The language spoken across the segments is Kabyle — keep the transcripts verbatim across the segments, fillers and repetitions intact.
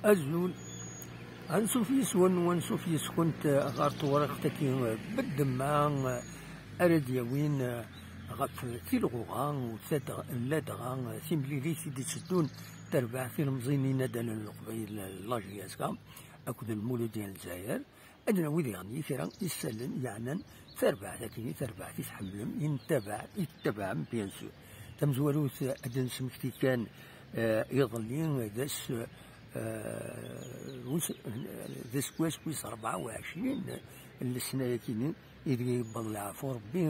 Azul. Ansuf yes-wen, ansuf yes-kent ɣer tewriqt-agi beddemma ara d-yawin ɣef tilɣuɣa u ladɣa timlilit i d-itteddun terbaɛt ilemẓiyen n yinaddalen n Leqbayel, la J S K, akked Lmuludya n Lezzayer. Ad nawi diɣen kra isallen yeɛnan tarbaɛt-agi, tarbaɛt i tḥemmlem, i nettabaɛ, i tettabaɛem, bien sûr. Tamezwarut, ad d-nesmekti kan, eh, iḍelli, d ass, eh, wis, d aseggas wis rebɛa u ɛecrin n lesna-agi-ni, ideg yewweḍ leɛfu Rebbi,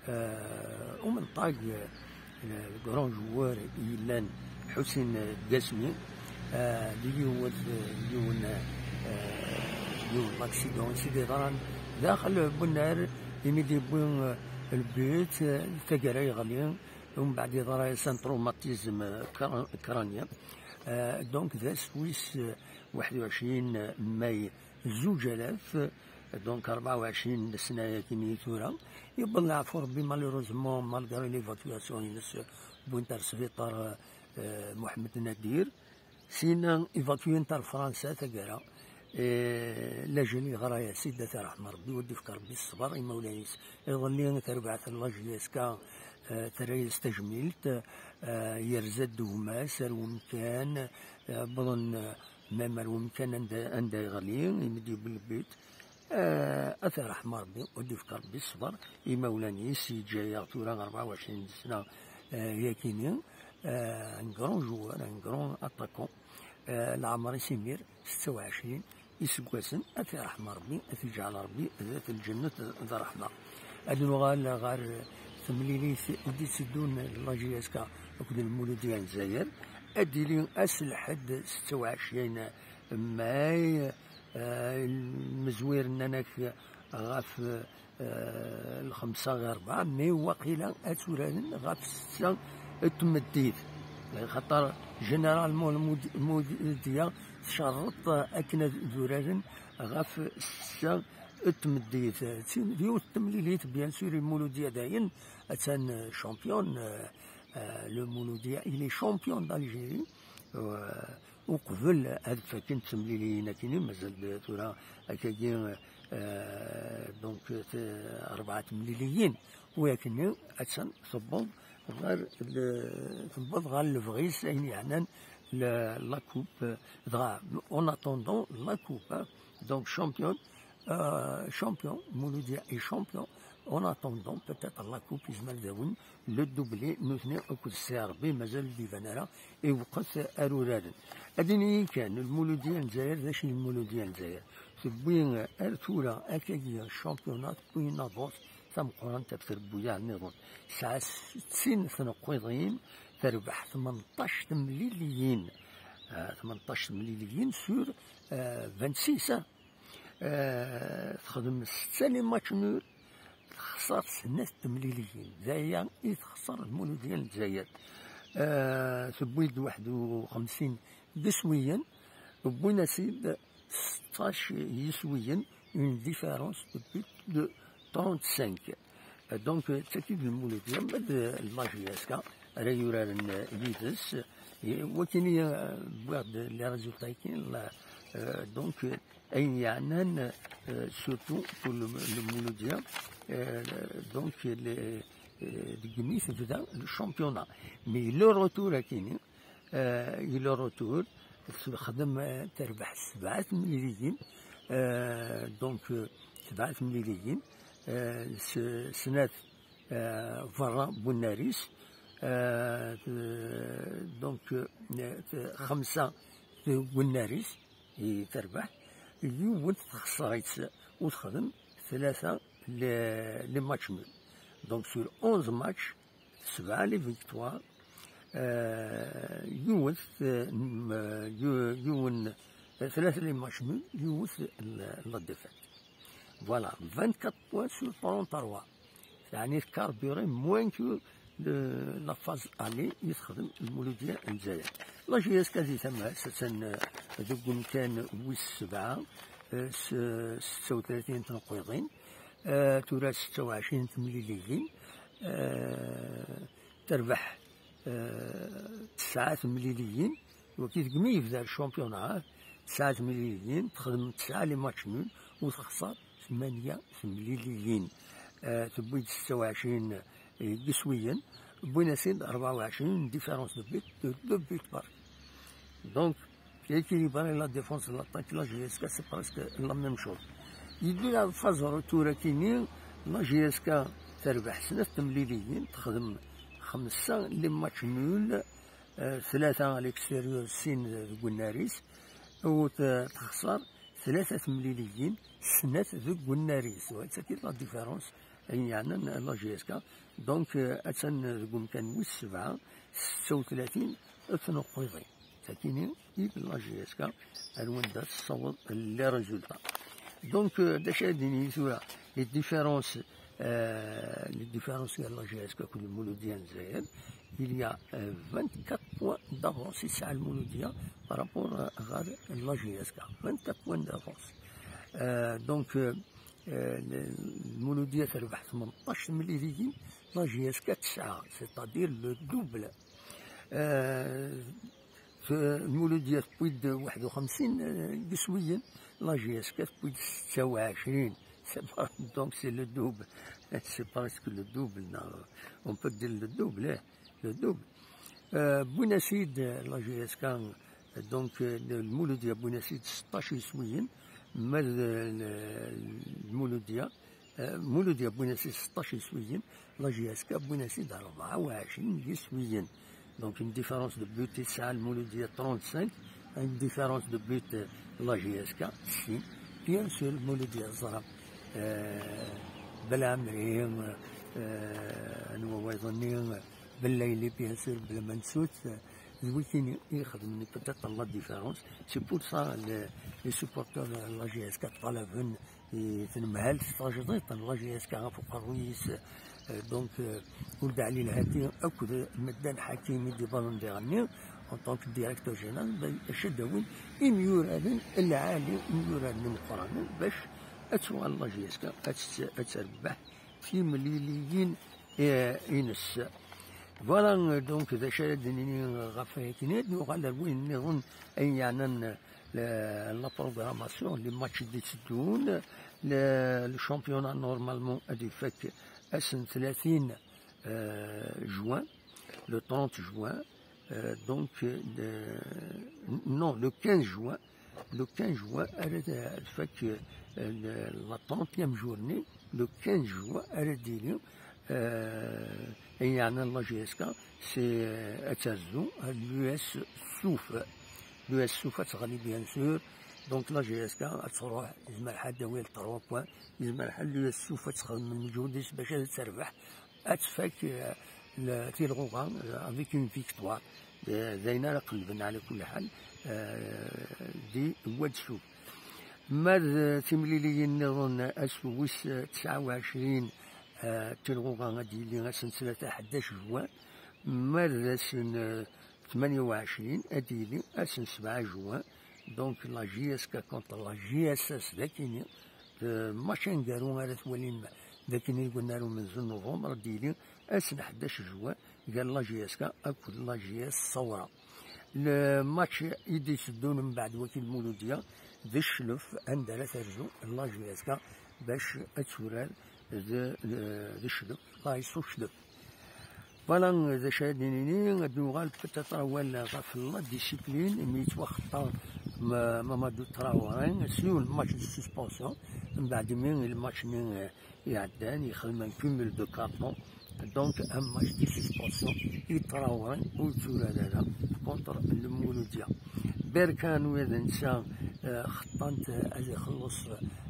eh, umenṭag, eh, le grand joueur i yellan Ḥusin Gasmi, eh, d yiwet, eh, yiwen, eh, yiwen l'accident i s-d-yeḍran daxel Bunnar, imi d-yewwi, eh, le but, eh, taggara yeɣli, umbeɛd yeḍra-yas un traumatisme, eh, cra-, crânien. Eh, donc, d ass wis, eh, waḥed u ɛecrin mai zuǧ alaf, donc rebɛa u ɛecrin n lesna-agi-ni tura, yewweḍ leɛfu Rebbi, malheureusement, malgré l'évacuation-ines, wwin-t ar sbiṭar, eh, Mohamed Nadir, sina évacuer-t ar Fransa taggara. Eh, lajel yeɣra-yas-id, ad t-iṛḥem Rebbi, ad d-ifk Rebbi ṣṣber i imawlan-is. Iḍelli, tarbaɛt n la J S K, eh, terra-yas tajmilt, eh, yerza-d gma-s ar wemkan, eh, wwḍen, eh, même ar wemkan anda, anda yeɣli, imi d-yewwi le but. Eh, ad t-iṛḥem Rebbi, ad d-ifk Rebbi ṣṣber i imawlan-is, yeǧǧa-yaɣ tura rebɛa u ɛecrin sna, eh, yakini, eh, un grand joueur, un grand attaquant. Eh, leɛmer-is imir setta u ɛecrin iseggasen, ad t-iṛḥem Rebbi, ad t-iǧɛel Rebbi d at lǧennet d ṛṛeḥma. Ad nuɣal ɣer temlilit i d-itteddun la J S K akked Lmuludya n Lezzayer. Ad d-tili ass n lḥedd setta u ɛecrin mai, eh, lmezwir nnan-ak ɣef, eh, lxemsa ɣer rebɛa, mais waqila ad turaren ɣef setta n tmeddit. Xaṭer, généralement, lmud-, lmudya tcerreḍ akken ad uraren ɣef setta n tmeddit. D tin, d yiwet n temlilit, bien sûr, Lmuludya dayen, attan champion, eh, eh, Lmuludya, il est champion d'Algérie. Eh, uqbel ad fakken temliliyin akkenni, mazal d tura akkagi, eh, donc, t-, rebɛa temliliyin, u akkenni attan tewweḍ ɣer le-, tewweḍ ɣer lebɣi-s, ayen yeɛnan le-, la coupe, dɣa, en attendant la coupe, hein, donc champion, euh, champion, Mouloudia est champion, en attendant peut-être la coupe, yezmer ad d-awin le doublé, nutni akked Ssi Ṛebbi, mazal ur d-iban ara, iweqqet ar uraren. Ad iniyi kan, Lmuludya n Lezzayer, d acu i Lmuludya n Lezzayer? Tewwi ar tura akkagi championnat, tewwi une avance tameqqrant ɣef trebbuyaɛ nniḍen. Tesɛa settin tneqqiḍin, terbeḥ tmenṭac temliliyin. Ah, tmenṭac temliliyin sur, ah, vingt-six, ah. Ah, texdem setta les matchs nuls, texṣer snat temliliyin. D aya i texṣer Lmuludya n Lezzayer. Ah, tewwi-d waḥed u xemsin n yiswiyen, wwin-as-id seṭṭac yiswiyen, une différence de plus de trente-cinq. Donc, d tagi i d Lmuludya, ma d la J S K ara yuraren yid-s. Wakken i, euh, wwiɣ-d les résultats-agi, la, euh, donc, euh, ayen yeɛnan, euh, surtout pour le, le Mouloudia, euh, donc, les, euh, deg imi tebda le championnat. Mais le retour akini, euh, le retour, texdem, euh, terbeḥ sebɛa temliliyin, euh, donc, euh, sebɛa temliliyin, euh, s-, snat, euh, berra n unnar-is, euh, t-, donc, euh, t-, xemsa deg unnar-is i terbeḥ, yiwet texṣer-itt u texdem tlata les, les matchs nuls. Donc sur onze matchs, sebɛa les victoires, euh, yiwet, euh, m-, yu-, yiwen, tlata les matchs nuls, yiwet l-, la défaite. Voilà, vingt-quatre points sur trente-trois. Yeɛni tcarburer moins que le, la phase aller i texdem Lmuludya n Lezzayer. La J S K di tama-s, attan, euh, deg umkan wis sebɛa, euh, s, setta u tlatin tneqqiḍin, euh, tura setta u ɛecrin temliliyin, euh, terbeḥ, euh, tesɛa temliliyin, wagi deg mi yebda le championnat, tesɛa temliliyin, texdem tesɛa les matchs nuls, u texṣer tmanya temliliyin. Eh, tewwi-d setta u ɛecrin n yiswiyen, wwin-as-id rebɛa u ɛecrin n différence de but, de deux buts par. Donc, l'équilibre et la défense de l'attaque, la J S K, c'est presque la même chose. Yeddu la phase retour akini, la J S K terbeḥ snat temliliyin, texdem xemsa les matchs nuls, eh, tlata à l'extérieur, sin deg unnar-is, u t-, texṣer tlata temliliyin, snat deg unnar-is. Tagi la différence, ayen yeɛnan la J S K. Donc, eh, attan deg umkan wis sebɛa, setta u tlatin, tnuqqiḍin. Sakini, i la J S K, ar wanda tessaweḍ les résultats. Donc, eh, d acu ara d-nini tura, les différences, eh, les différences ɣer la J S K akked Lmuludiya n Lezzayer, il y a, eh, vingt-quatre points d'avance i tesɛa Lmuludiya par rapport, eh, ɣer la J S K. Vingt-quatre points d'avance. Eh, donc, eh, eh, Lmuludiya terbeḥ tmenṭac temliliyin, la J S K tesɛa, c'est-à-dire le double. Eh, Lmuludiya tewwi-d waḥed u xemsin, eh, n yiswiyen, la J S K tewwi-d setta u ɛecrin. C'est pas, donc c'est le double. C'est presque le double, non. On peut dire le double, eh, le double. Euh, wwin-as-id, eh, la J S K, donc, eh, Lmuludiya wwin-as-id seṭṭac yiswiyen, ma d, eh, Lmuludiya, eh, Lmuludiya wwin-as-id seṭṭac yiswiyen, la J S K wwin-as-id rebɛa u ɛecrin yiswiyen. Donc, une différence de but i tesɛa Lmuludiya trente-cinq, une différence de but, euh, la J S K, sin. Bien sûr, Lmuludiya ẓra, euh, Belamri, euh, anwa wayeḍ-nni, euh, Belayli, bien sûr, Belmensut, euh, d wikini i ixedmen peut-être la différence. C'est pour ça, le, les supporters de la J S K ṭṭalaben i tnemhalt tajdiṭ n la J S K ɣef uqerruy-is, eh, donc, eh, Uld Ɛli Lhati akked Meddan Ḥakim i d-ibaḍen diɣenni, en tant que directeur général, bac ad d-awin imyuraren lɛali, imyuraren imeqqranen, bac ad tuɣal la J S K ad tt-, ad terbeḥ timliliyin, eh, ines. Voilà, donc, d acu ara d-nini ɣef wakken ad nuɣal ar wayen nniḍen ay yeɛnan la, la programmation, les matchs i d-itteddun, le, le championnat normalement ad ifak ass n tlatin, euh, juin, le trente juin, euh, donc, euh, le, non, le quinze juin, le quinze juin, ara tfak, euh, le, la trentième journée, le quinze juin, ara d-yili, euh, ay yeɛnan la J S K, c'est, euh, ad terzu l'U S Souf. L'U S Souf ad teɣli, bien sûr. Donc, la J S K ad truḥ, yezmer ḥedd ad d-tawi trois points, yezmer ḥedd l'U S Souf ad texdem lmeǧhud-is bac ad terbeḥ, ad tfak, euh, le, tilɣuɣa, euh, avec une victoire. D, d ayen ara qellben ɛla kulli ḥal, euh, di Wad Souf. Ma d timliliyin nniḍen, ass wis tesɛa u ɛecrin, euh, tilɣuɣa ad d-yili ass n ttlata ḥdac juin, ma d ass n, euh, tmanya u ɛecrin ad d-yili ass n sebɛa juin. Donc, la J S K contre la J S S d akini, euh, match aneggaru ara twalim d akini deg unnar umenzu n novembre ad d-yili ass n ḥdac juin gar la J S K akked la J S Sawra. Le match i d-iteddun mbeɛd waki Lmuludiya d Cclef, anda ara terzu la J S K bac ad turar d, d Cclef, la S O Cclef. Voilà, d acu ara d-nini, ad nuɣal peut-être awal ɣef la discipline, imi yettwaxeṭṭer Ma-, Mamadou Traoré s yiwen match de suspension, mbeɛd imi lmatch-nni iɛeddan, yexdem un cumul de cartons. Donc, un match de suspension i Traoré ur yetturar ara contre Lmuludiya. Berkan, wiyaḍ netta, eh, xeṭṭan-t ad ixelleṣ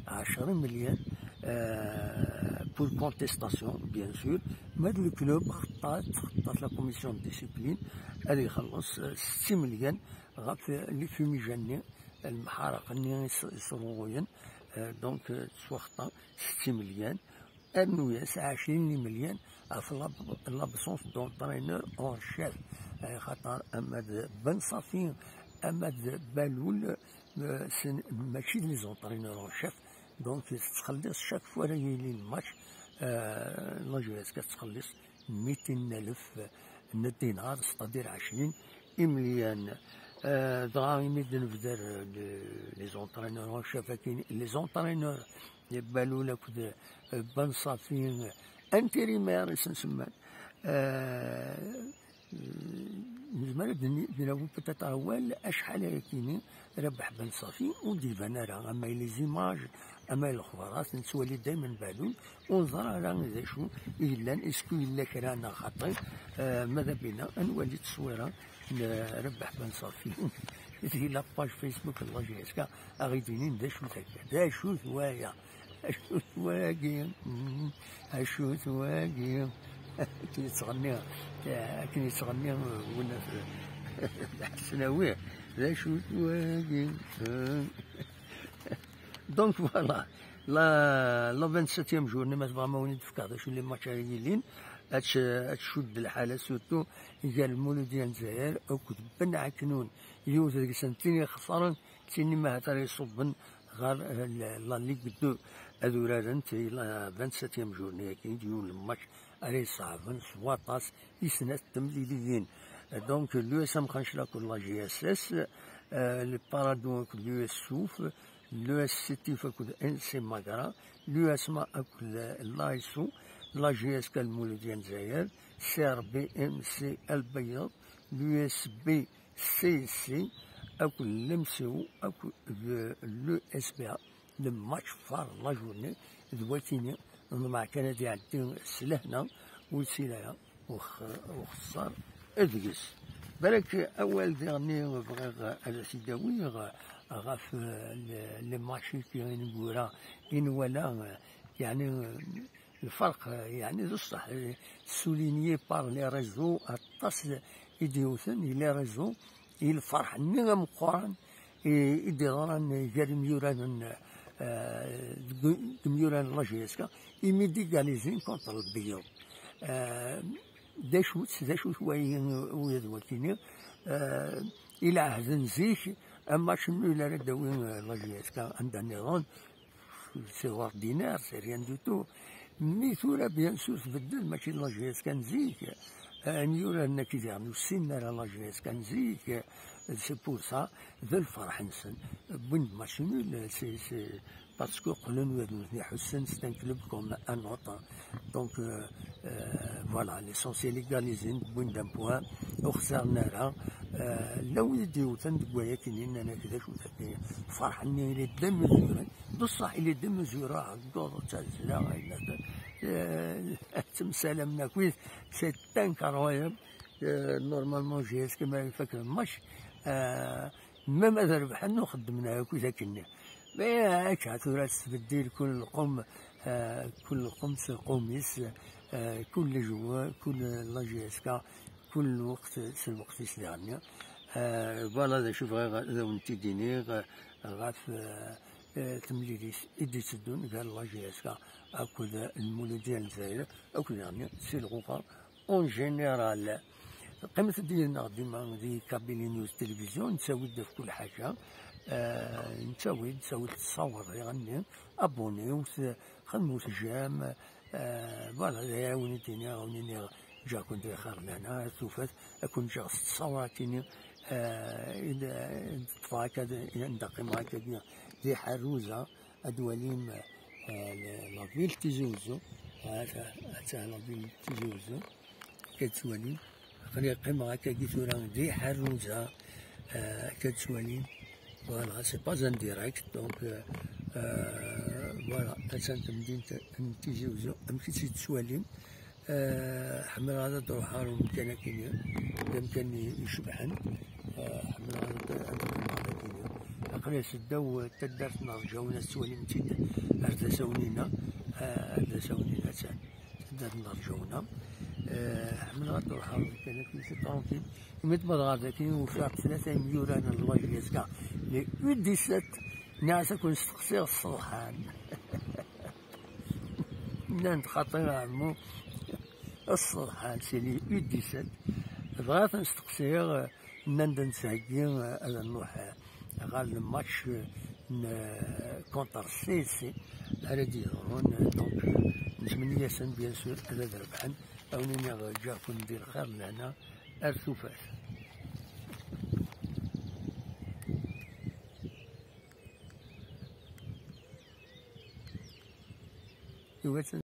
ɛecra imelyan, eh, pour contestation, bien sûr. Ma d le club, xeṭṭat, xeṭṭat la commission de discipline, ad ixelleṣ, eh, setta imelyan ɣef les fumigènes-nni, lemḥaraq-nni i s-, i sruɣuyen, eh, donc, eh, ttwaxeṭṭan setta imelyan. Rnu-yas ɛecrin imelyan ɣef l'ab-, l'absence d'entraîneur en chef. Eh, xaṭer ama d Ben Safi, ama d Baloul, eh, sen-, mačči d les entraîneurs en chef. Donc, tettxelliṣ chaque fois ara yili le match, eh, la J S K tettxelliṣ mitin alef n dinar, c'est-à-dire ɛecrin imelyan. Euh, dɣa imi d-nebder, euh, le- les entraîneurs en chef akkin, les entraîneurs n Balul akked, euh, Ben Safi, euh, intérimaire i sen-semman. Euh, nezmer ad d-nawi peut-être awal acḥal ayakini Rabeḥ Ben Safi ur d-iban ara, ama i les images, ama i lexbarat, nettwali daymen Balul, ur neẓra ara d acu i yellan, est-ce que yella kra neɣ xaṭi. Euh, ma d abina, ad nwali tteswira n Rabeḥ Ben Safi di la page Facebook n la J S K, a ɣ-d-inin d acu-t akka, d acu-t waya, acu-t wagi, mm, acu-t wagi. Akken yettɣenni, akken yettɣenni win Ḥesnawi, d acu-t wagi. Donc voilà, la, la vingt-septième journée, ma tebɣam ad wen-d-fkeɣ d acu les matchs ara yilin, ad tc- ad tcudd lḥala, surtout gar Lmuludya n Lezzayer akked Ben Ɛeknun, yiwet deg-sent tin ixesren, d tin ahat ara iṣubben ɣer, euh, la, la Ligue deux, ad urarent i la vingt-septième journée-agi, d yiwen n match ara iṣeɛben s waṭas i snat temliliyin. Donc, l'U S M Xancla akked la G S S, euh, le Paradou akked l'U S Souf, l'U S Sétif akked N C Magra, l'U S M A akked l'A S O, la G S K Lmuludya n Lezzayer, C R B M C Lbeyyad, l'U S B C C akked l'M C O akked l'E S B A. Le match far la journée d wakini, neḍmeɛ kan ad iɛeddi s lehna, ur yessil ara uxeṣṣar deg-s. Balak awal diɣen bɣiɣ ad as-id-awiɣ ɣef, euh, le- les matchs i negra, i nwala, euh, yeɛni, euh, lferq, euh, yeɛni d ṣṣeḥ, euh, souligné par les réseaux, aṭas i d-yewten i les réseaux, i lferḥ-nni ameqqran i, i d-yeḍran gar imyuranen, euh, deg deg imyuran n la G S K, imi d-égalisent contre Lbeyyad. Euh, d acu-tt, d acu-t wayi, ula d wakini, euh, i lɛehd n zik, amatch nul ara d-tawi, euh, la G S K anda nniḍen, c'est ordinaire, c'est rien du tout. Mais tura, bien sûr, tbeddel, mačči d la G S K n zik. Euh, imyuranen-agi diɣen ur ssinen ara la G S K n zik. C'est pour ça, d lferḥ-nsen. Wwin-d match nul, c'est, c'est parce que qqlen ula d nutni ḥussen, c'est un club comme un autre. Donc, euh, euh, voilà, l'essentiel égalisent, wwin-d un point, ur xsiren ara. Euh, la wid d-yewten deg wayakini, nnan-ak d acu-t, ferḥen-nni, il est démesuré. Beṣṣeḥ, il est démesuré, ɛeggeḍ, d tazzla, ayla, euh, ttemsalamen akkit, c'est incroyable. Euh, normalement, G S K ma ifak le match, euh, même ad rebḥen, ur xeddmen ara akkit akkenni. Mais akka, tura tettbeddil kul lqum, euh, kul lqum s lqum-is, euh, kul joueur, kul la G S K, kul lweqt s lweqt-is diɣenni. Euh, voilà d acu bɣiɣ ad awen-t-id-iniɣ, euh, ɣef, euh, euh, temlilit i d-itteddun gar la G S K akked Lmuludya n Lezzayer, akked diɣenni si lɣuqa en général. Qqimet-d yid-neɣ dima di Kabylie News Télévision, nettawi-d ɣef kul ḥaǧa. Euh, nettawi-d, nettawi-d ttṣawer diɣenni, abonniwt, xedmut j'aime, euh, voilà, d aya i wen-id-iniɣ, a wen-iniɣ, ǧǧiɣ-ken di xir lehna, ar tufat, ad ken-ǧǧeɣ s ttṣawrat-ini, euh, i d- i d-ṭṭfeɣ akka, d- anda qqimeɣ akkagi di Ḥerruza, ad twalim, euh, la ville Tizi Ouzou, ha-, ha-, ha-, la ville Tizi Ouzou, akka ad twalim. Aql-i qqimeɣ akkagi tura di Ḥerruza, euh, akka ad twalim. Voilà, c'est pas un direct, donc, euh, euh, voilà, attan temdint n Tizi Ouzou, amek i tt-id-tettwalim. Euh, ḥemmleɣ ad ruḥeɣ ar umkan akini, d amkan i- icebḥen. Euh, ḥemmleɣ ad ad qqimeɣ akini. Aql-i seddaw taddart n Rǧawna, tettwalim-tt-id, ar tasa-wnina, euh, ar tasa-wnina attan. Taddart n Rǧawna. Euh, ḥemmleɣ ad ruḥeɣ ar umkan akini, c'est tranquille. Imi d-wwḍeɣ ɣer dagi, ufiɣ-d tlata imyura n la J S K, les U dix-sept, nniɣ-as ad ken-steqsiɣ ṣṣelḥan. Nnan-d xaṭi a ɛemmu, ṣṣelḥan, c'est les U dix-sept. Bɣiɣ ad ten-steqsiɣ, nnan-d ad nettheggi, ad nruḥ ɣer le match n, contre C C ara d-yeḍrun, donc, nettmenni-asen, bien sûr, ad, ad rebḥen. A wen-iniɣ, ǧǧiɣ-ken di lxir, lehna, ar tufat. Yugi ad